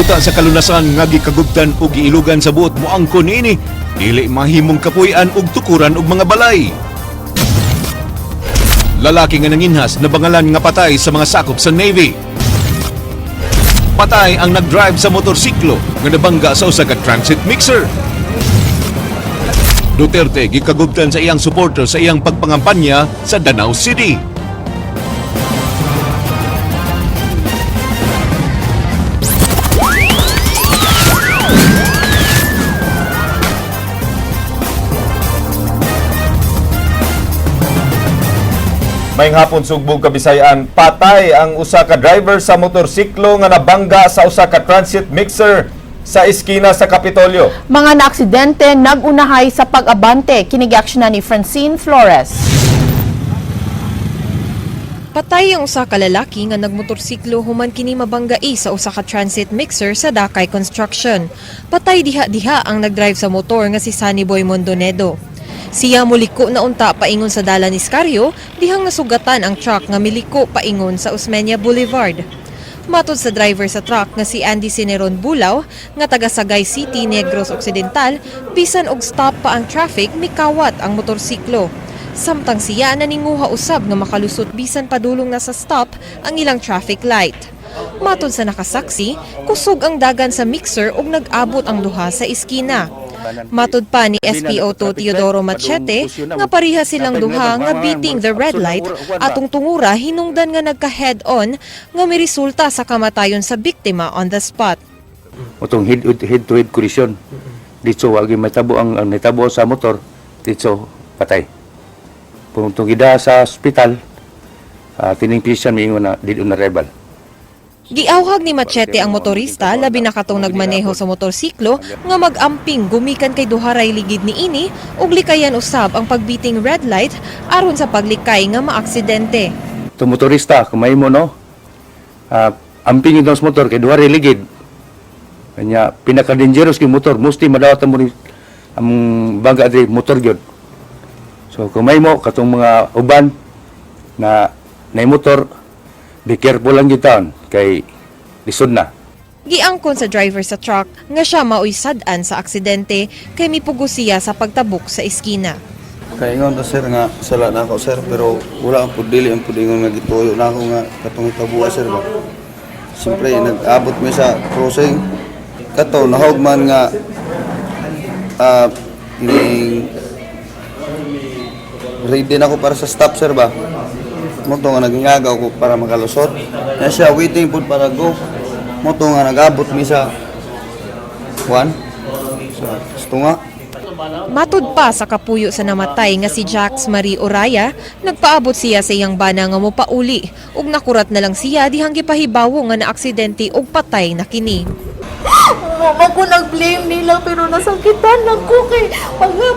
Yuta sa kalunasan nga gikagubtan ug giilugan sa buot moangkon niini, dili mahimong kapuy-an ug tukuran og mga balay. Lalaki nga nanginhas nabangalan nga patay sa mga sakop sa Navy. Patay ang nag-drive sa motorsiklo nga nabangga sa usa ka transit mixer. Duterte gikagubtan sa iyang suporter sa iyang pagpangampanya sa Danao City. Maayong hapon, Sugbong Kabisayan. Patay ang usa ka driver sa motorsiklo nga nabangga sa usa ka transit mixer sa eskina sa Kapitolyo. Mga naaksidente nag-unahay sa pag-abante. Kini giaksyonan ni Francine Flores. Patay ang usa ka lalaki nga nagmotorsiklo human kini mabanggai sa usa ka transit mixer sa Dakay Construction. Patay diha-diha ang nagdrive sa motor nga si Sunny Boy Mondonedo. Siya muliko na unta paingon sa Dalan Escario dihang nasugatan ang truck nga miliko paingon sa Osmeña Boulevard. Matod sa driver sa truck nga si Andy Cineron Bulaw nga taga Sagay City, Negros Occidental, bisan og stop pa ang traffic, mikawat ang motorsiklo. Samtang siya naninguha usab nga makalusot bisan padulong na sa stop ang ilang traffic light. Matod sa nakasaksi, kusog ang dagan sa mixer ug nag-abot ang duha sa iskina. Matod pa ni SPO2 Teodoro Machete nga pareha silang duha nga beating the red light atong tungura hinungdan nga nagka head-on nga miresulta sa kamatayon sa biktima on the spot. Utong head head to head collision. Dito wagi matabo ang nitabo sa motor, dito patay. Pungtong gida sa ospital, tining physician miingon na did on arrival. Giawhag ni Machete ang motorista, labi na katong nagmaneho sa motorsiklo, nga mag-amping gumikan kay duha ray ligid niini ug likayan usab ang pagbiting red light aron sa paglikay nga maaksidente. Itong motorista, kung mahimo no, amping ito sa motor kay duha ray ligid. Kanya pinaka dangerous kay motor, musti madawat mo ni ang bangga diri motor gyud. So kung mahimo katong mga uban na nay motor, be careful lang gyud taon kay lisod na. Giangkon sa driver sa truck nga siya maoy sad-an sa aksidente kay mipugos siya sa pagtabok sa eskina. Kaya ingon ta, sir, nga sala na ako, sir, pero wala ang pud, dili ang pud ingon nga gituyo na ako nga katong hitabuha, sir, ba. Siyempre nag-abot mi sa crossing kato nahog man nga ning ready na ako para sa stop, sir, ba. Mao to nga nagingagaw ko para makalusot. Na siya waiting pud para go. Mao to nga nag-abot mi sa one sa tunga. Matud pa sa kapuyo sa namatay nga si Jax Marie Oraya, nagpaabot siya sa iyang bana nga mopauli ug nakurat na lang siya dihang gipahibawo nga naaksidente ug patay na kini. Mama ko nag-blame nila pero nasakitan lang ko kay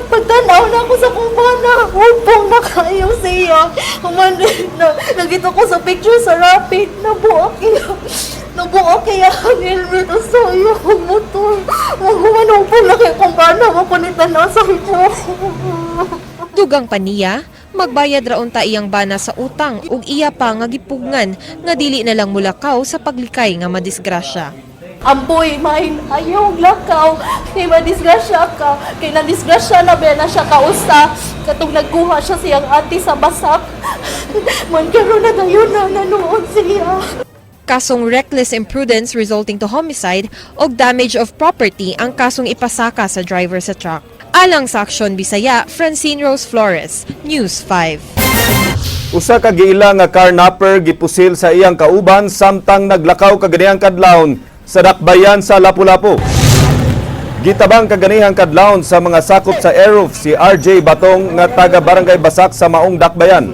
pagtanaw na ako sa kong bana, hupong na kayo siya. Human na, nakita ko sa picture sa rapid, nabuok kaya nabuok kaya ang helmet sa iyo ang motor. Maghuman hupong na kay kong bana mo ko ni tanaw sa ito. Dugang pa niya, magbayad ra unta iyang bana sa utang ug iya pa nga gipugngan nga dili na lang mulakaw sa paglikay nga madisgrasya. Amboy, main, ayaw lakaw. Kay madisgrasya ka. Kay nadisgrasya na ba na siya kausa. Katong nagkuha siya siyang ate sa basak. Man karon na dayon na nanood siya. Kasong reckless imprudence resulting to homicide o damage of property ang kasong ipasaka sa driver sa truck. Alang sa Aksyon Bisaya, Francine Rose Flores, News 5. Usa ka giila nga carnapper gipusil sa iyang kauban samtang naglakaw kaganihang kadlawon sa dakbayan sa Lapu-Lapu. Gitabang kaganihang kadlawon sa mga sakop sa Aeroof si RJ Batong nga taga Barangay Basak sa maong dakbayan.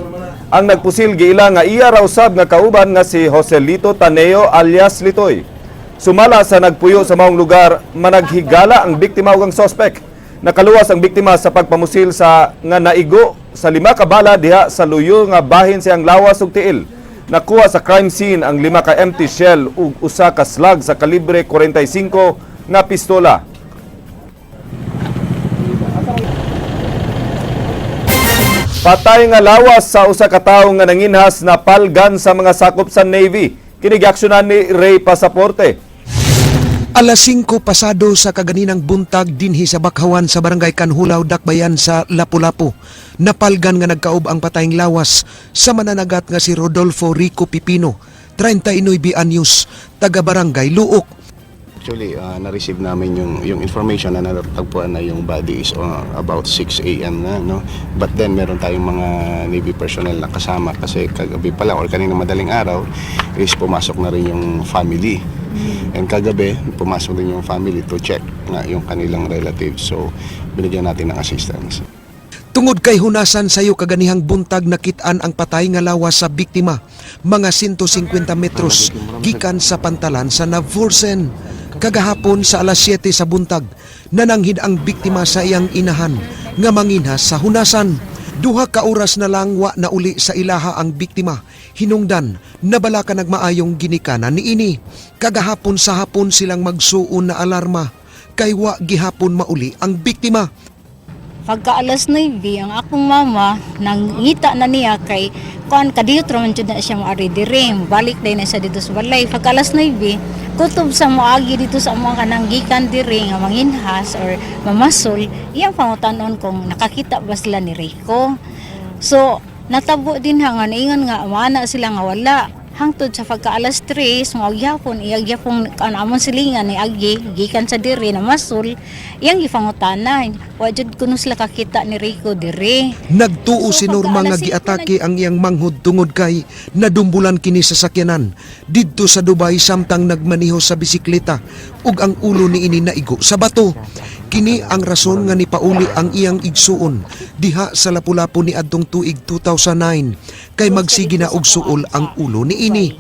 Ang nagpusil giila nga iya ra usab nga kauban nga si Joselito Taneo alias Litoy. Sumala sa nagpuyo sa maong lugar, managhigala ang biktima ug ang sospek. Nakaluwas ang biktima sa pagpamusil sa nga naigo sa lima ka bala diha sa luyo nga bahin siyang lawas ug tiil. Nakuha sa crime scene ang lima ka empty shell ug usa ka slug sa kalibre 45 nga pistola. Patay nga lawas sa usa ka tawo nga nanginhas na palgan sa mga sakop sa Navy. Kini giaksyonan ni Ray Pasaporte. Alas 5 pasado sa kaganinang buntag dinhi sa Bakhawan sa Barangay Canjulao, Dakbayan sa Lapu-Lapu. Napalgan nga nagkaob ang patayng lawas sa mananagat nga si Rodolfo Rico Pipino, 39 anyos, taga Barangay Luok. Actually, na-receive namin yung information na natagpuan na yung body is about 6 a.m. na, no? But then, meron tayong mga Navy personnel na kasama kasi kagabi pa lang or kanina madaling araw is pumasok na rin yung family. And kagabi, pumasok din yung family to check na yung kanilang relatives. So, binigyan natin ng assistance. Tungod kay hunasan sayo kaganihang buntag, nakitaan ang patay nga lawas sa biktima mga 150 metros gikan sa pantalan sa Navforsen. Kagahapon sa alas 7 sa buntag, nananghid ang biktima sa iyang inahan nga manginhas sa hunasan. 2 ka oras na lang wa na uli sa ilaha ang biktima. Hinungdan, nabalaka nagmaayong ginikanan niini. Kagahapon sa hapon silang magsuon na alarma kay wa gihapon mauli ang biktima. Pagka alas 9, ang akong mama, nangita na niya kay kuan kadiyot ra man jud na siya maari diri. Balik day na siya dito sa balay. Pagka alas 9, kutob sa moagi dito sa among kanang gikan diri nga manginhas or mamasol, iyang pangutanon kung nakakita ba sila ni Rico. So, natabo din ha nga naingon nga maana sila nga wala. Hangtod sa pagka alas 3, mao gyapon iya gyapon kan among silingan ni agi gikan sa diri na masul, iyang gipangutana wa jud kuno sila kakita ni Rico diri. Nagtuo So, si Norma pagka nga alas giatake ang iyang manghod tungod kay nadumbulan kini sa sakyanan didto sa Dubai samtang nagmaniho sa bisikleta ug ang ulo niini naigo sa bato. Kini ang rason nga nipauli ang iyang igsuon diha sa Lapu-Lapu ni adtong tuig 2009 kay magsige na og suol ang ulo niini.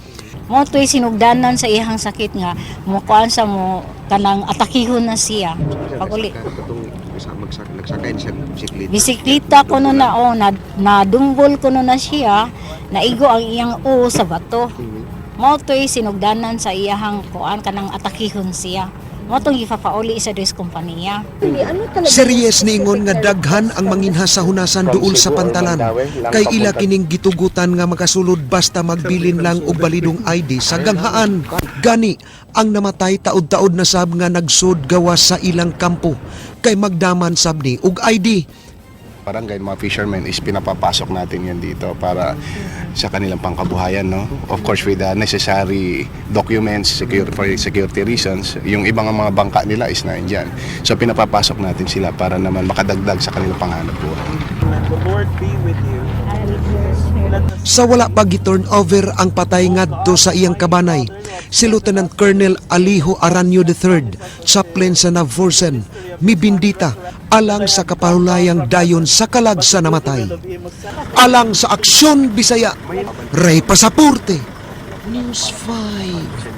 Mo to'y sinugdanan sa iyang sakit nga mukuan sa mo kanang atakihon na siya. Paguli. Bisikleta kuno na, oh, na nadumbol kuno na siya, naigo ang iyang ulo sa bato. Mo to'y sinugdanan sa iyahang kuan kanang atakihon siya. Mo tong gipapauli sa des kompanya. Si Reyes niingon nga daghan ang manginhas sa hunasan duol sa pantalan kay ila kining gitugutan nga makasulod basta magbilin lang og balidong ID sa ganghaan. Gani ang namatay taod-taod na sab nga nagsud gawas sa ilang kampo kay magdaman sab ni og ID. Barangay, mga fishermen is pinapapasok natin yan dito para sa kanilang pangkabuhayan, no? Of course, with the necessary documents, secure, for security reasons, yung ibang mga bangka nila is nandyan. So, pinapapasok natin sila para naman makadagdag sa kanilang panghanap buhay. The Lord be with you. Sa wala pa gi-turn over ang patay ngadto sa iyang kabanay, si Lieutenant Colonel Alijo Aranyo III, chaplain sa Navforsen, mibindita alang sa kapahulayang dayon sa kalag sa namatay. Alang sa Aksyon Bisaya, Ray Pasaporte, News 5.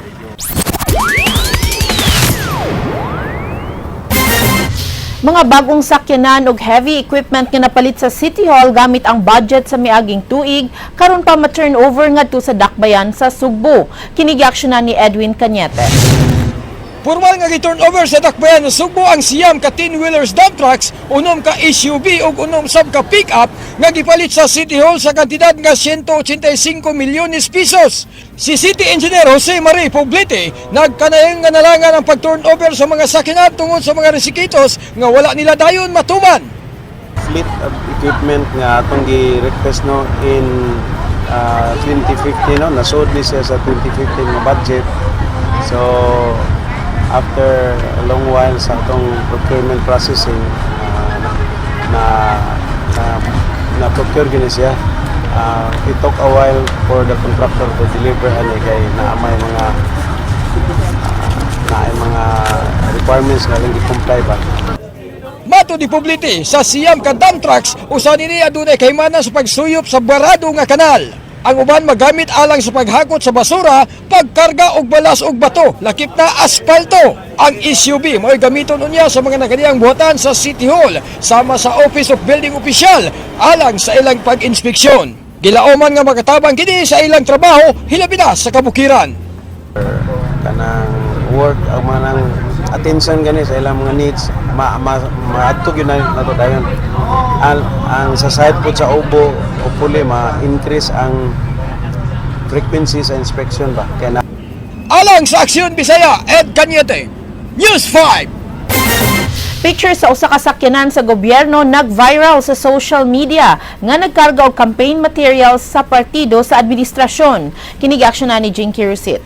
Mga bagong sakyanan ug heavy equipment nga napalit sa City Hall gamit ang budget sa miaging tuig karon pa ma-turnover ngadto sa Dakbayan sa Sugbo. Kini giaksyonan ni Edwin Cañete. Formal nga gi-turn over sa Dakbayan sa Sugbo ang 9 ka 10-wheelers dump trucks, 6 ka SUV ug 6 sab ka pick-up nga gipalit sa City Hall sa kantidad nga 185 milyones pesos. Si City Engineer Jose Marie Poblete nagkanayang nga nalangan ang pag-turn over sa mga sakyanan tungod sa mga resikitos nga wala nila dayon matuman. Fleet of equipment nga atong gi-request, no, in 2015, no, nasud ni siya sa 2015 nga budget. So after a long while sa atong procurement processing, na procure gini siya. It took a while for the contractor to deliver ani kay naa may mga requirements nga lang gi-comply ba. Matod ni Poblete, sa 9 ka dump trucks, usa nini adunay kahimanan sa pagsuyop sa barado nga kanal. Ang uban magamit alang sa paghakot sa basura, pagkarga og balas og bato, lakip na aspalto. Ang SUV mao'y gamiton unya sa mga nakaniyang buhatan sa City Hall sama sa Office of Building Official alang sa ilang pag-inspeksyon. Gilauman nga makatabang kini sa ilang trabaho hilabi na sa kabukiran. Kanang work ang mga nang attention gani sa ilang mga needs ma, ma maadto gyud na nato dayon ang sa side po sa Obo, hopefully ma-increase ang frequency sa inspection ba kaya na. Alang sa Aksyon Bisaya, Ed Cañete. News 5. Picture sa usa ka sakyanan sa gobyerno nag-viral sa social media nga nagkarga og campaign materials sa partido sa administrasyon. Kini giaksyonan ni Jinky Rusit.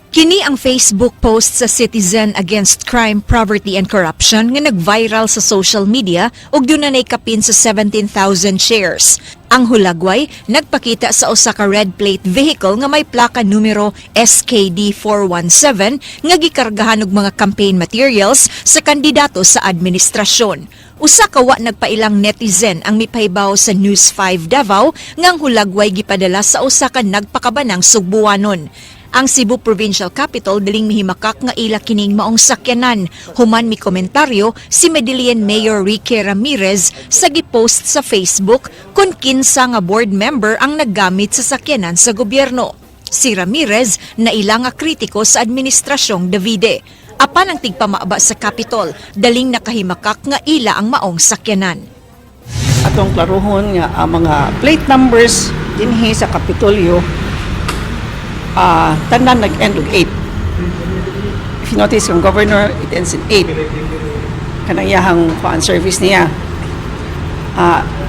Kini ang Facebook post sa Citizen Against Crime, Poverty and Corruption nga nag-viral sa social media ug dunay kapin sa 17,000 shares. Ang hulagway nagpakita sa usa ka red plate vehicle nga may plaka numero SKD 417 nga gikargahan og mga campaign materials sa kandidato sa administrasyon. Usa ka wa nagpailang netizen ang mipahibaw sa News 5 Davao nga ang hulagway gipadala sa usa ka nagpakabanang Sugbuanon. Ang Cebu Provincial Capitol daling mihimakak nga ila kining maong sakyanan. Human mi komentaryo si Medellin Mayor Ricky Ramirez sa gipost sa Facebook kung kinsa nga board member ang naggamit sa sakyanan sa gobyerno. Si Ramirez na ilang nga kritiko sa administrasyong Davide. Apan ang tigpamaba sa Capitol, daling nakahimakak nga ila ang maong sakyanan. Atong klaruhon nga ang mga plate numbers dinhi sa Kapitolyo, tanan nag-end og 8. If you notice, yung governor, it ends in 8. Kanang iyahang kuan service niya.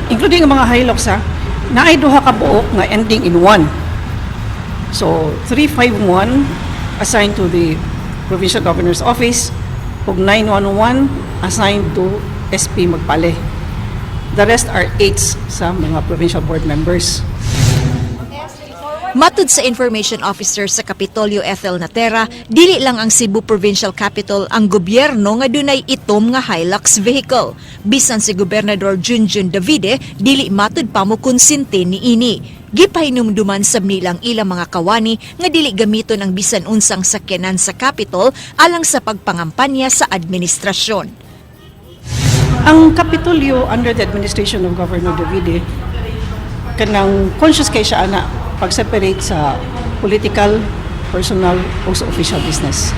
Including ang mga Hilux ha, naay duha ka buok nga ending in 1. So, 351 assigned to the Provincial Governor's Office ug 911 assigned to SP Magpale. The rest are 8s sa mga provincial board members. Matud sa information officer sa Kapitolyo Ethel Natera, dili lang ang Cebu Provincial Capitol ang gobyerno nga dunay itom nga Hilux vehicle. Bisan si Gobernador Junjun Davide, dili matud pa mo konsinte niini. Gipahinumduman sab nilang ilang mga kawani nga dili gamiton ang bisan unsang sakyanan sa Capitol alang sa pagpangampanya sa administrasyon. Ang Kapitolyo under the administration of Governor Davide, kanang conscious kay siya ana pag-separate sa political, personal o sa official business.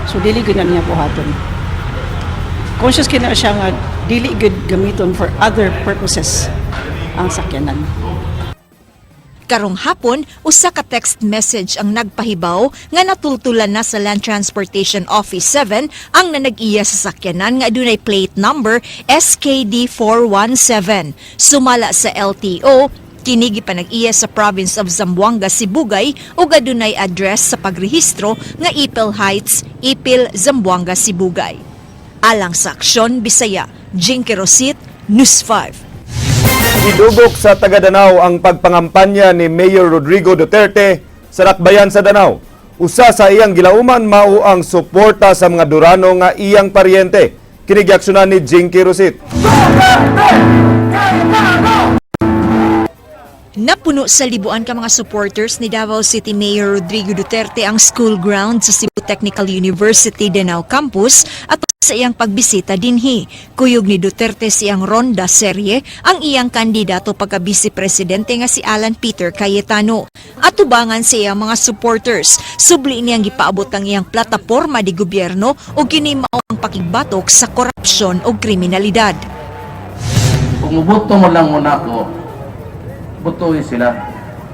So dili gyud na niya buhaton. Conscious kay na siya nga dili gyud gamiton for other purposes ang sakyanan. Karong hapon, usa ka text message ang nagpahibaw nga natultulan na sa Land Transportation Office 7 ang nanag-iya sa sakyanan nga adunay plate number SKD 417. Sumala sa LTO, kini gipanag-iya sa province of Zamboanga, Sibugay ug adunay address sa pagrehistro nga Ipil Heights, Ipil, Zamboanga, Sibugay. Alang sa Aksyon Bisaya, Jinky Rosit, News 5. Gidugok sa taga Danao ang pagpangampanya ni Mayor Rodrigo Duterte sa Dakbayan sa Danao. Usa sa iyang gilauman mao ang suporta sa mga Durano nga iyang paryente. Kini giaksyonan ni Jinky Rosit. Napuno sa libuan ka mga supporters ni Davao City Mayor Rodrigo Duterte ang school ground sa Cebu Technical University Danao Campus at sa iyang pagbisita dinhi. Kuyog ni Duterte siyang ronda serye ang iyang kandidato pagka vice presidente nga si Alan Peter Cayetano. Atubangan sa iyang mga supporters. Subli niyang gipaabot ang iyang plataporma di gobyerno ug kini mao ang pakigbatok sa korupsyon ug kriminalidad. Kung muboto mo lang mo nako, botohin sila.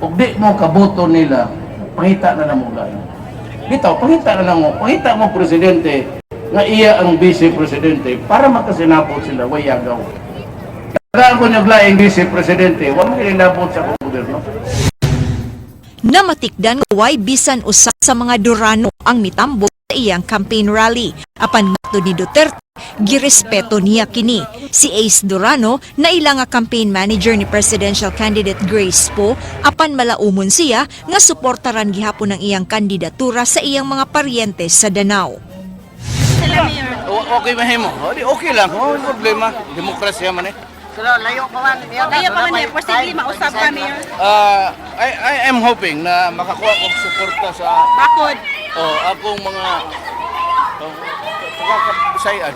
Ug di mo kaboto nila, pangita na lang mo lain. Bitaw, pangita na lang mo, pangita mo presidente nga iya ang vice presidente para makasinabot sila, way yagaw. Tagaan ko niya laing vice presidente, wa mo kinabot sa akong gobyerno. Namatikdan nga way bisan usa sa mga Durano ang mitambok sa iyang campaign rally. Apan matod ni Duterte, girespeto niya kini. Si Ace Durano, na ila nga campaign manager ni presidential candidate Grace Poe, apan malaumon siya nga suportaran gihapon ang iyang kandidatura sa iyang mga paryente sa Danao. Okay mahimo. O, di okay lang. Oh, problema. Demokrasya man eh. Layo pa man, Mayor. Posible mausap ka, Mayor. I am hoping na makakuha kong suporta sa Bakod. Oh, akong mga oh, taga-Bisayan.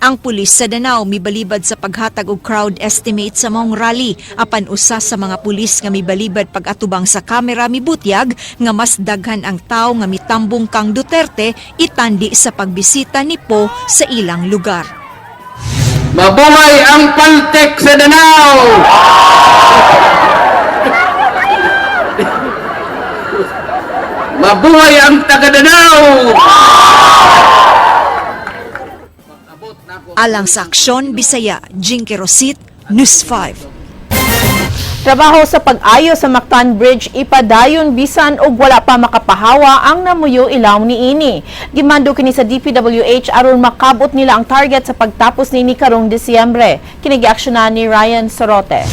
Ang pulis sa Danao mibalibad sa paghatag og crowd estimate sa maong rally apan usa sa mga pulis nga mibalibad pag-atubang sa kamera mibutyag nga mas daghan ang tawo nga mitambong kang Duterte itandi sa pagbisita ni Poe sa ilang lugar. Mabuhay ang Paltek sa Danao! Mabuhay ang taga-Danao! Alang sa Aksyon Bisaya, Jinky Rosit, News 5. Trabaho sa pag-ayo sa Mactan Bridge ipadayon bisan og wala pa makapahawa ang namuyo ilawom niini. Gimando kini sa DPWH aron makabot nila ang target sa pagtapos niini karong Disyembre. Kini giaksyonan ni Ryan Sorote.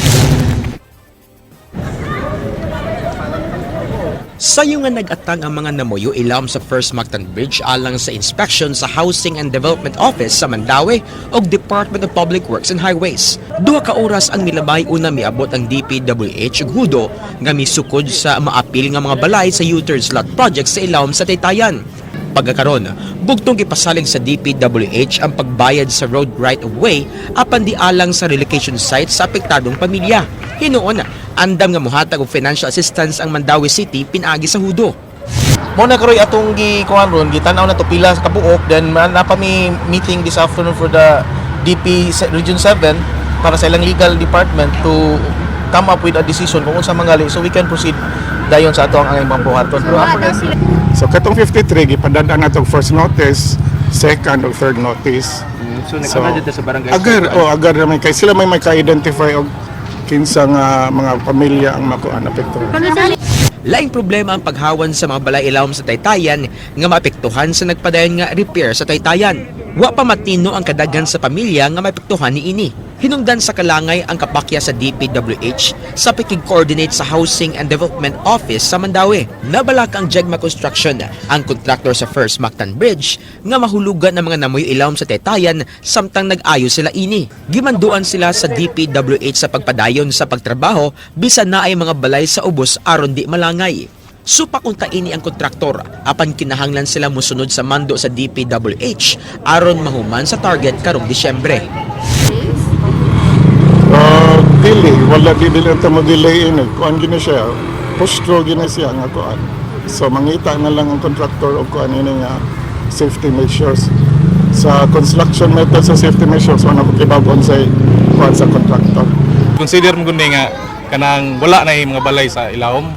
Sayo nga nag-atang ang mga namuyo ilawom sa First Mactan Bridge alang sa inspection sa Housing and Development Office sa Mandaue ug Department of Public Works and Highways. 2 ka oras ang milabay una miabot ang DPWH ug HUDO nga misukod sa maapil nga mga balay sa U-turn slot project sa ilawom sa Taytayan. Pagkakaron, bugtong gipasalig sa DPWH ang pagbayad sa road right-of-way apan di alang sa relocation site sa apektadong pamilya. Hinuon, andam nga mohatag og financial assistance ang Mandaue City pinaagi sa HUDO. Mo na karoy atong gi kuan ron, gitan-aw na to pila sa kabuok, then naa pa mi meeting this afternoon for the DP Region 7 para sa ilang legal department to come up with a decision kung unsa mangali so we can proceed dayon sa ato ang imong buhaton. Pero So katong 53 gipadad-an nato first notice, second or third notice. So, nagkana dito sa barangay. Agar, oh, agar naman kay sila may ka-identify og kinsa nga mga pamilya ang makuan apekto. Laing problema ang paghawan sa mga balay ilawom sa Taytayan nga maapektuhan sa nagpadayon nga repair sa Taytayan. Wa pa matino ang kadaghan sa pamilya nga maapektuhan niini. Hinungdan sa kalangay ang kapakya sa DPWH sa pakig-coordinate sa Housing and Development Office sa Mandaue. Nabalaka ang Jegma Construction, ang kontraktor sa First Mactan Bridge, nga mahulugan ang mga namuyo ilawom sa Taytayan samtang nag-ayo sila ini. Gimanduan sila sa DPWH sa pagpadayon sa pagtrabaho bisan naay mga balay sa ubos aron di malangay. Supak unta ini ang kontraktor apan kinahanglan sila mosunod sa mando sa DPWH aron mahuman sa target karong Disyembre. Dili, wala di dili ta mo delay ini. Kuan gini siya. Push through gini siya nga kuan. So mangita na lang ang contractor og kuan ini nga safety measures. Sa construction method sa safety measures, wala ko kibaw sa kuan sa contractor. Consider mo guni nga kanang wala na yung mga balay sa ilawom.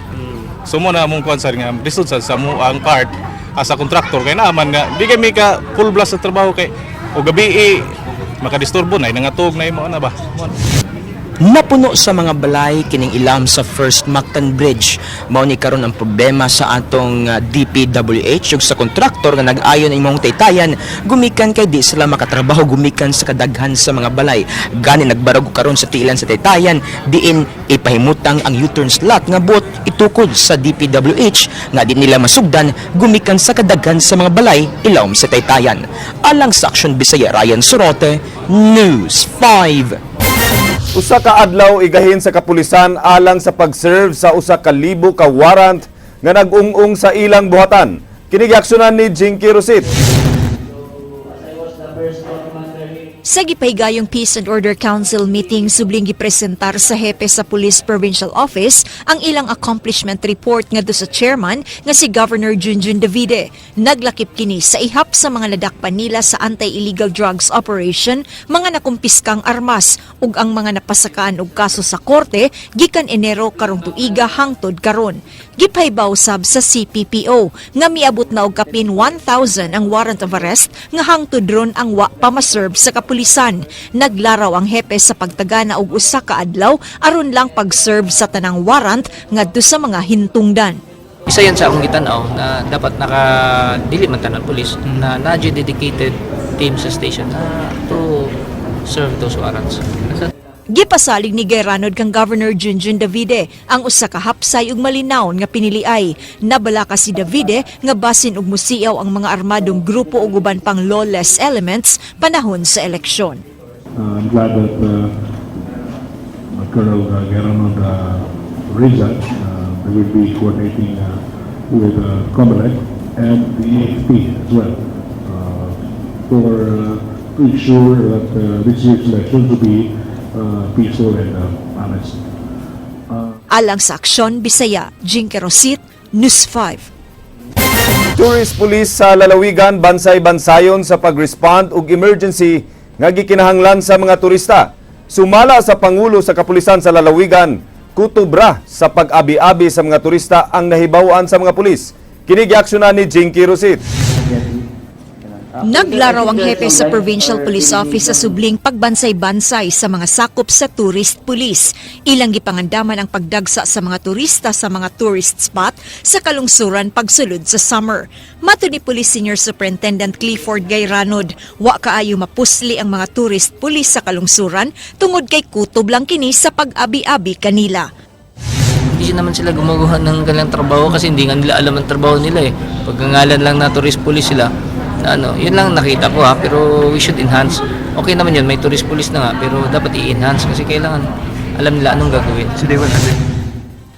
So mo na among kuan sa nga lisod sa mo ang part as a contractor kay naaman nga di kami ka full blast sa trabaho kay o gabi eh, makadisturbo na nangatog na imo ana ba. Mo na. Napuno sa mga balay kining ilawom sa First Mactan Bridge. Mao ni karon ang problema sa atong DPWH ug sa kontraktor nga nag-ayo ng imong taytayan gumikan kay di sila makatrabaho gumikan sa kadaghan sa mga balay. Gani nagbarog karon sa tiilan sa taytayan diin ipahimutang ang U-turn slot nga buot itukod sa DPWH nga di nila masugdan gumikan sa kadaghan sa mga balay ilawom sa taytayan. Alang sa Aksyon Bisaya, Ryan Sorote, News 5. 1 ka adlaw igahin sa kapulisan alang sa pag-serve sa 1,000 ka warrant nga nag-ung-ung sa ilang buhatan. Kini giaksyonan ni Jinky Rosit. Sa gipahigayong Peace and Order Council meeting, subling gipresentar sa hepe sa Police Provincial Office ang ilang accomplishment report ngadto sa chairman nga si Governor Junjun Davide. Naglakip kini sa ihap sa mga nadakpan nila sa anti-illegal drugs operation, mga nakumpiskang armas ug ang mga napasakaan og kaso sa korte gikan Enero karong tuiga hangtod karon. Gipahibaw sab sa CPPO nga miabot na og kapin 1,000 ang warrant of arrest nga hangtod ron ang wa pa maserve sa kapulisan. Naglaraw ang hepe sa pagtagana og 1 ka adlaw aron lang pag-serve sa tanang warrant ngadto sa mga hintungdan. Isa yan sa akong gitanaw na dapat naka dili man tanan pulis na naa dedicated team sa station na to serve those warrants. Gipasalig ni Gayranod kang Governor Junjun Davide ang usa ka hapsay ug malinawon nga piniliay. Nabalaka si Davide nga basin og musiyaw ang mga armadong grupo ug uban pang lawless elements panahon sa eleksyon. I'm glad that Colonel Geranon raised that. They will be coordinating with COMELEC and the AFP as well for to ensure that this year's elections will be peaceful and honest. Alang sa Aksyon Bisaya, Jinky Rosit, News 5. Tourist police sa lalawigan bansay-bansayon sa pag-respond og emergency nga gikinahanglan sa mga turista. Sumala sa Pangulo sa Kapulisan sa lalawigan, kutubra sa pag-abi-abi sa mga turista ang nahibaw-an sa mga pulis. Kini giaksyonan ni Jinky Rosit. Naglaraw ang hepe sa Provincial Police Office sa subling pagbansay-bansay sa mga sakop sa tourist police. Ilang gipangandaman ang pagdagsa sa mga turista sa mga tourist spot sa kalungsuran pagsulod sa summer. Matud ni Police Senior Superintendent Clifford Gayranod, wa kaayo mapusli ang mga tourist police sa kalungsuran tungod kay kutob lang kini sa pag-abi-abi kanila. Hindi naman sila gumagawa ng kanilang trabaho kasi hindi nga nila alam ang trabaho nila eh. Pagkangalan lang na tourist police sila, na ano, yun lang nakita ko ha, pero we should enhance. Okay naman yun, may tourist police na nga, pero dapat i-enhance kasi kailangan alam nila anong gagawin.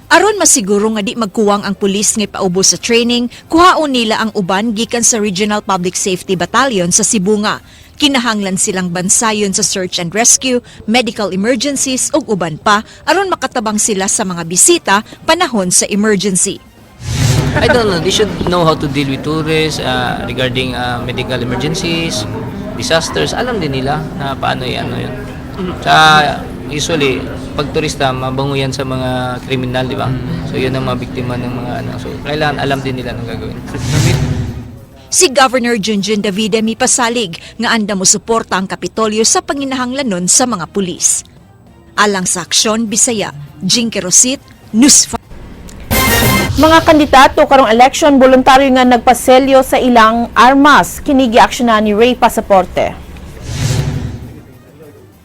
Aron masiguro nga di magkuwang ang pulis nga ipaubos sa training, kuhaon nila ang uban gikan sa Regional Public Safety Battalion sa Sibonga. Kinahanglan silang bansayon sa search and rescue, medical emergencies ug uban pa aron makatabang sila sa mga bisita panahon sa emergency. I don't know, they should know how to deal with tourists regarding medical emergencies, disasters. Alam din nila na paano yan, ano yun. Sa usually, pag turista, mabango yan sa mga kriminal, di ba? So yun ang mga biktima ng mga ano. So kailangan alam din nila anong gagawin. Si Governor Junjun Davide mipasalig nga andam mosuporta ang Kapitolyo sa panginahanglanon sa mga pulis. Alang sa Aksyon Bisaya, Jinky Rosit, News 5. Mga kandidato karong election, voluntaryo nga nagpaselyo sa ilang armas. Kini giaksyonan ni Ray Pasaporte.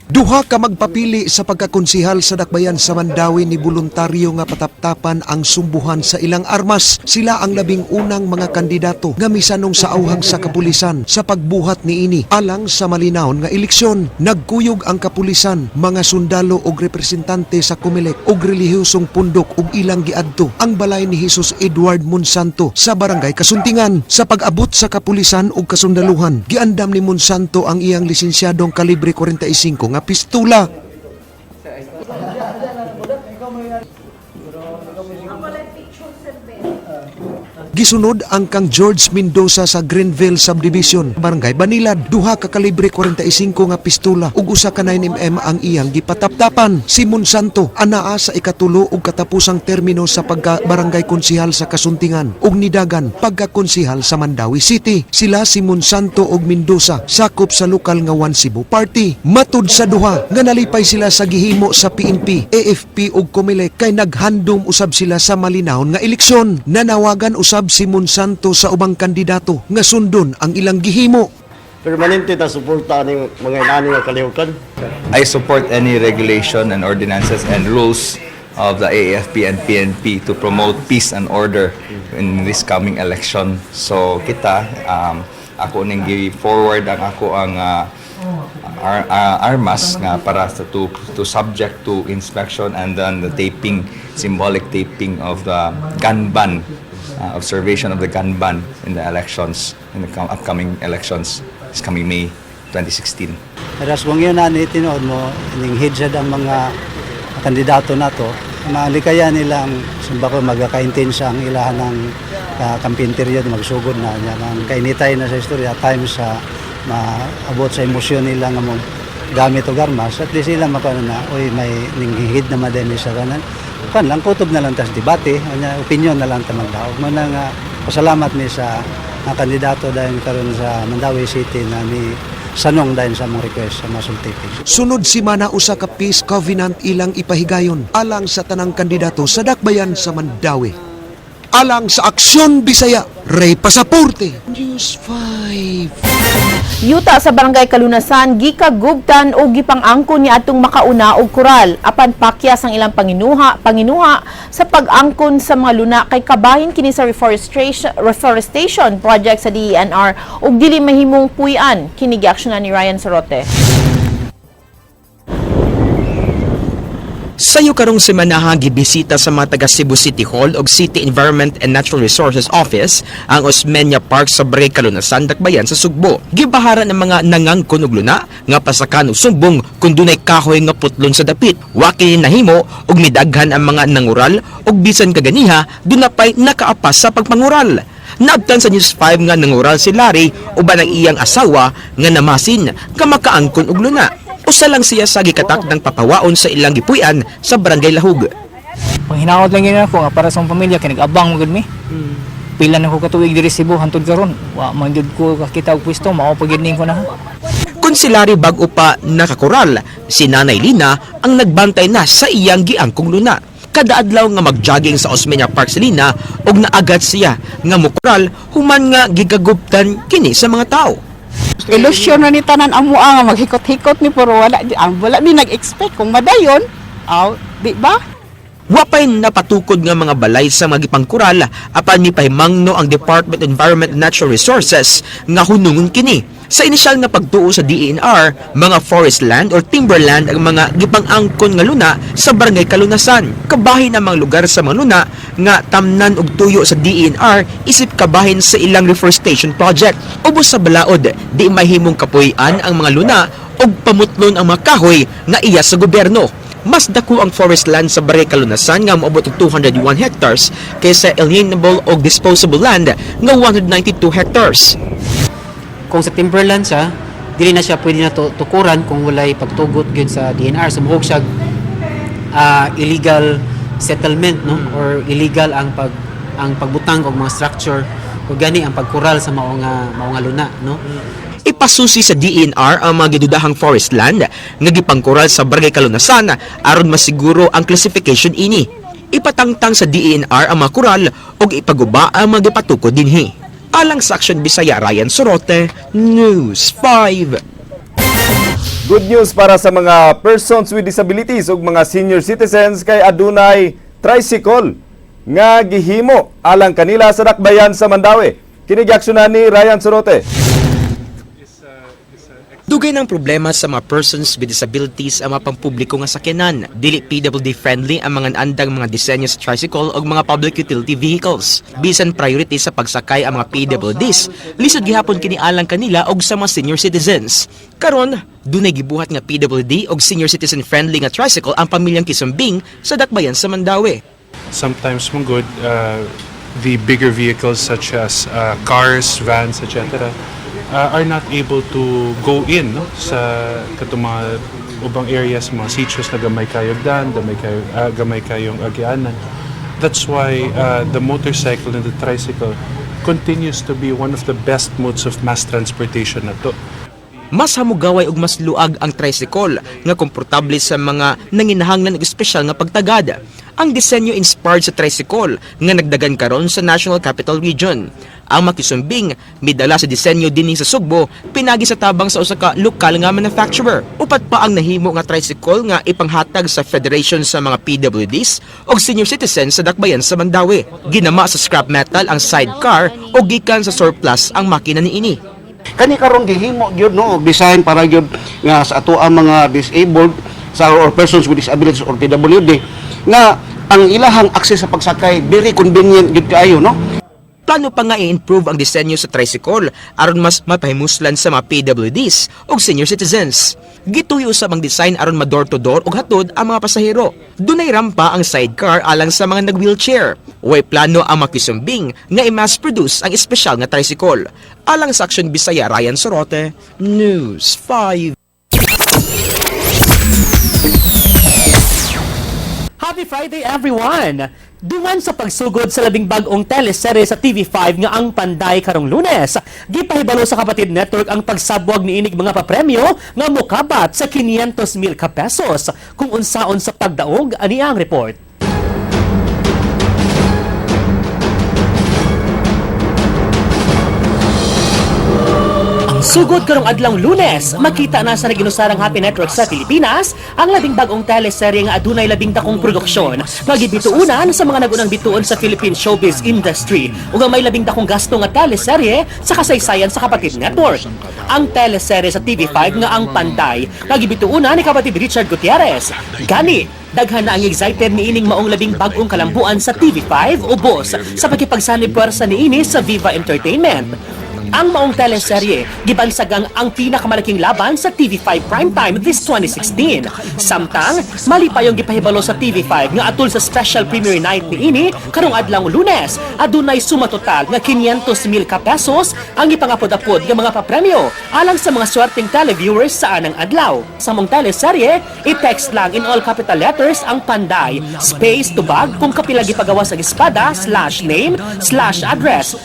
Duha ka magpapili sa pagkakonsihal sa Dakbayan sa Mandaue ni voluntaryo nga pataptapan ang sumbuhan sa ilang armas. Sila ang 11 mga kandidato nga misanong sa awhang sa kapulisan sa pagbuhat niini alang sa malinawon nga eleksyon. Nagkuyog ang kapulisan, mga sundalo og representante sa Comelec og relihiyosong pundok ug ilang giadto ang balay ni Jesus Edward Monsanto sa Barangay Kasuntingan. Sa pag-abot sa kapulisan ug kasundaluhan, giandam ni Monsanto ang iyang lisensyadong kalibre 45 nga pistula. Gisunod ang kang George Mendoza sa Greenville Subdivision, Barangay Banilad, duha ka kalibre 45 nga pistola ug usa ka 9 mm ang iyang gipataptapan. Si Monsanto anaa sa ikatulo ug katapusang termino sa pagka barangay konsihal sa Kasuntingan ug nidagan pagkakonsihal sa Mandaue City. Sila si Monsanto ug Mendoza sakop sa lokal nga One Cebu Party. Matud sa duha nga nalipay sila sa gihimo sa PNP, AFP ug COMELEC kay naghandom usab sila sa malinawon nga eleksyon. Nanawagan usab si Monsanto sa ubang kandidato nga sundon ang ilang gihimo. Permanente na suporta ning mga inani nga kalihukan. I support any regulation and ordinances and rules of the AFP and PNP to promote peace and order in this coming election. So kita, ako ning gi-forward ang ako ang armas nga para sa to subject to inspection and then the taping, symbolic taping of the gun ban, observation of the gun ban in the elections, in the upcoming elections this coming May 2016. Whereas kung yun na tinuod mo, ning hidjad ang mga kandidato na to, maalikaya nilang sumba ko magkakaintensya ang ilahan ng campaign period, magsugod na niya. Ang kainitay na sa istorya, times sa maabot sa emosyon nila nga mo gamit og armas, at least sila makano na, uy, may ninghihid na din sa kanan. Kan lang, kutob na lang tas debate, anya, opinion na lang ta magdaog. Muna nga, pasalamat mi sa mga kandidato dahil karon sa Mandaue City na mi sanong dahil sa among request sa muzzle taping. Sunod simana, usa ka peace covenant ilang ipahigayon alang sa tanang kandidato sa Dakbayan sa Mandaue. Alang sa Aksyon Bisaya, Ray Pasaporte. News 5. Yuta sa Barangay Kalunasan gikagubtan o gipang-angkon ni atong makauna og koral, apan pakyas ang ilang panginuha sa pag-angkon sa mga luna kay kabahin kini sa reforestation project sa DENR ug dili mahimong puy-an. Kini giaksyonan ni Ryan Sorote. Sayo karong semanaha, gibisita sa mga taga Cebu City Hall ug City Environment and Natural Resources Office ang Osmeña Park sa Barangay Kalunasan, Dakbayan sa Sugbo. Gibahara ng mga nangangkon og luna nga pasakan og sumbong kung dunay kahoy nga putlon sa dapit. Wa kini nahimo ug midaghan ang mga nangural ug bisan kaganiha duna pay nakaapas sa pagpangural. Naabtan sa News 5 nga nangural si Larry uban ang iyang asawa nga namasin nga makaangkon og luna. Usa lang siya sa gikatak ng papawaon sa ilang gipuy-an sa Barangay Lahug. Panghinaot lang yun ako nga para sa akong pamilya kay nag-abang magud mi. Pila na ko katuig diri Cebu hantod karon. Wa man gyud ko kakita og pwesto, mao pa gyud ko na. Kung si Larry bag-o pa nakakural, si Nanay Lina ang nagbantay na sa iyang giangkong luna. Kada adlaw nga magjogging sa Osmeña Park si Lina og naagat siya nga mukural human nga gigaguptan kini sa mga tao. Ilusyon na ni tanan amo nga maghikot-hikot ni pero wala ang wala mi nag-expect kung madayon. Aw, di ba? Wapay napatukod nga mga balay sa mga gipangkural apan mipahimangno ang Department of Environment and Natural Resources nga hunungon kini. Sa inisyal nga pagtuo sa DENR, mga forest land or timberland ang mga gipang-angkon nga luna sa Barangay Kalunasan. Kabahin ang mga lugar sa mga luna nga tamnan og tuyo sa DENR isip kabahin sa ilang reforestation project. Ubos sa balaod, di mahimong kapuy-an ang mga luna og pamutlon ang mga kahoy nga iya sa gobyerno. Mas dako ang forest land sa Barangay Kalunasan nga moabot og 201 hectares kaysa alienable og disposable land nga 192 hectares. Kung sa timberland siya, dili na siya pwede na tukuran kung walay pagtugot gyud sa DNR. So muhog siya illegal settlement, no, or illegal ang pagbutang og mga structure o gani ang pagkural sa mao nga luna, no. Ipasusi sa DENR ang mga gidudahang forest land nga gipangkural sa Barangay Kalunasan aron masiguro ang classification ini. Ipatangtang sa DENR ang mga kural ug ipaguba ang mga gipatukod dinhi. Alang sa Action Bisaya, Ryan Sorote, News 5. Good news para sa mga persons with disabilities ug mga senior citizens kay adunay tricycle nga gihimo alang kanila sa dakbayan sa Mandaue. Kini giaksyonan ni Ryan Sorote. Dugay ng problema sa mga persons with disabilities ang mga pampubliko nga sakyanan. Dili PWD friendly ang mga andang mga disenyo sa tricycle o mga public utility vehicles. Bisan priority sa pagsakay ang mga PWDs, lisod gihapon kini alang kanila og sa mga senior citizens. Karon, dunay gibuhat nga PWD og senior citizen friendly nga tricycle ang pamilyang Kisumbing sa dakbayan sa Mandaue. Sometimes man good, the bigger vehicles such as cars, vans, etc. Are not able to go in, no, sa katong mga ubang areas, mga sitios na gamay kayog dan, gamay kayo, gamay kayong agianan. That's why the motorcycle and the tricycle continues to be one of the best modes of mass transportation na to. Mas hamugaway ug mas luag ang tricycle nga komportable sa mga nanginahanglan og espesyal nga pagtagad. Ang disenyo inspired sa tricycle nga nagdagan karon sa National Capital Region. Ang makisumbing midala sa disenyo dinhi sa Sugbo pinagi sa tabang sa usa ka lokal nga manufacturer. Upat pa ang nahimo nga tricycle nga ipanghatag sa Federation sa mga PWDs ug senior citizens sa dakbayan sa Mandaue. Ginama sa scrap metal ang sidecar o gikan sa surplus ang makina niini. Kani karon gihimo gyud, no, og design para gyud nga sa ato ang mga disabled sa or persons with disabilities or PWD nga ang ilahang access sa pagsakay very convenient gyud kaayo, no. Plano pa nga i-improve ang disenyo sa tricycle aron mas mapahimuslan sa mga PWDs ug senior citizens. Gituyo usab ang design aron ma door to door ug hatod ang mga pasahero. Dunay rampa ang sidecar alang sa mga nag-wheelchair. Way plano ang makisumbing nga i-mass produce ang espesyal nga tricycle. Alang sa Action Bisaya, Ryan Sorote, News 5. Happy Friday, everyone! Duman sa pagsugod sa labing bag-ong teleserye sa TV5 nga Ang Panday karong Lunes, gipahibalo sa Kapatid Network ang pagsabwag ni inig mga papremyo nga mokabat sa 500 mil ka pesos. Kung unsaon sa pagdaog, ani ang report. Ang sugod karong adlawng Lunes, makita na sa naginusarang Happy Network sa Pilipinas ang labing bagong teleserye nga adunay labing dakong produksyon nga gibituunan sa mga nagunang bituon sa Philippine showbiz industry ug ang may labing dakong gasto nga teleserye sa kasaysayan sa Kapatid Network. Ang teleserye sa TV5 nga Ang Panday nga gibituunan ni Kapatid Richard Gutierrez. Gani, daghan na ang excited niining maong labing bagong kalambuan sa TV5 ubos sa pagkipagsanib puwersa niini sa Viva Entertainment. Ang maong teleserye gibansagang ang pinakamalaking laban sa TV5 Primetime this 2016. Samtang malipayong gipahibalo sa TV5 nga atul sa special premiere night niini karong adlaw Lunes, adunay suma total nga 500,000 ka pesos ang gipangapod-apod nga mga papremyo alang sa mga swerteng televiewers sa anang adlaw. Sa mong teleserye, i-text lang in all capital letters ang Panday, space tubag kung kapila gipagawas ang espada, /name, /address,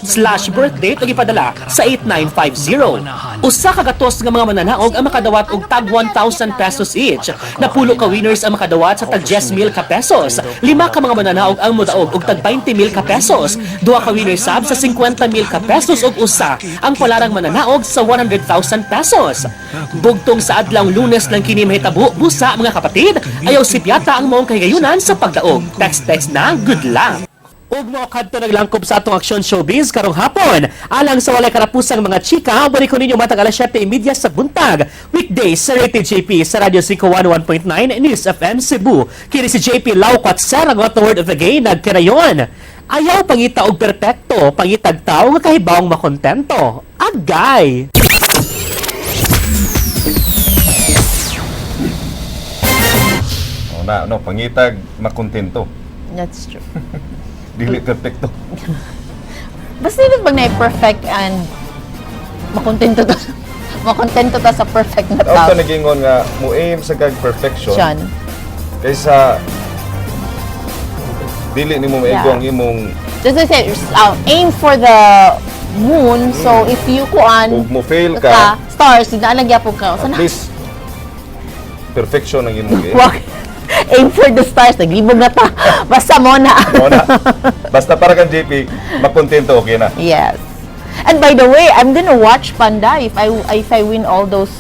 /birthdate ug ipadala sa 8950. Usa ka gatos nga mga mananaog ang makadawat og tag 1,000 pesos each. Napulo ka winners ang makadawat sa tag 10,000 ka pesos. Lima ka mga mananaog ang modaog og tag 20,000 ka pesos. Duha ka winners sab sa 50,000 ka pesos ug usa ang palarang mananaog sa 100,000 pesos. Bugtong sa adlawng Lunes lang kini mahitabo, busa mga kapatid, ayaw sipyata ang maong kahigayunan sa pagdaog. Text-text na, good luck! Ug mo kadto naglangkob sa atong Aksyon Showbiz karong hapon. Alang sa walay karapusang mga chika, balik ko ninyo matag alas 7:30 sa buntag. Weekdays sa Rated JP sa Radyo 511.9 News FM Cebu. Kini si JP Laukwat sa ang word of the day nagkirayon. Ayaw pangita og perpekto, pangitag tawo nga kahibawong makontento. Agay! Oh, na, no, pangitag makontento. That's true. Dili perpekto. Basta dili pag na-perfect and makontento ta sa perfect na Ako tao. ta nagingon nga mo aim sa kag perfection Siyan. kaysa dili nimo maigo ang imong Just I said, aim for the moon. So if you kuan ug mo fail ka, stars, di na lang gyapon ka. at least perfection ang imong gi-aim. Wag. Aim for the stars. Naglibog na ta. Basta mo na. Mo na. Basta para kang JP, makontento, okay na. Yes. And by the way, I'm gonna watch Panda if I win all those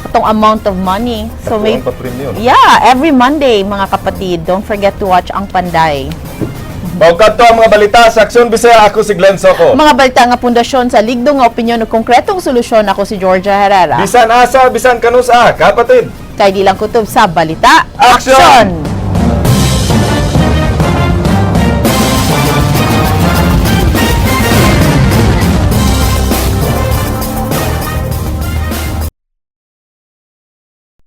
atong amount of money. So Dako may ang papremyo, no? Yeah, every Monday, mga kapatid, don't forget to watch ang Panday. Mao kadto ang mga balita sa Aksyon Bisaya. Ako si Glenn Soco. Mga balita nga pundasyon sa ligdong nga opinyon ug konkretong solusyon, ako si Georgia Herrera. Bisan asa, bisan kanus-a, kapatid. Kay di lang kutob sa balita. Aksyon!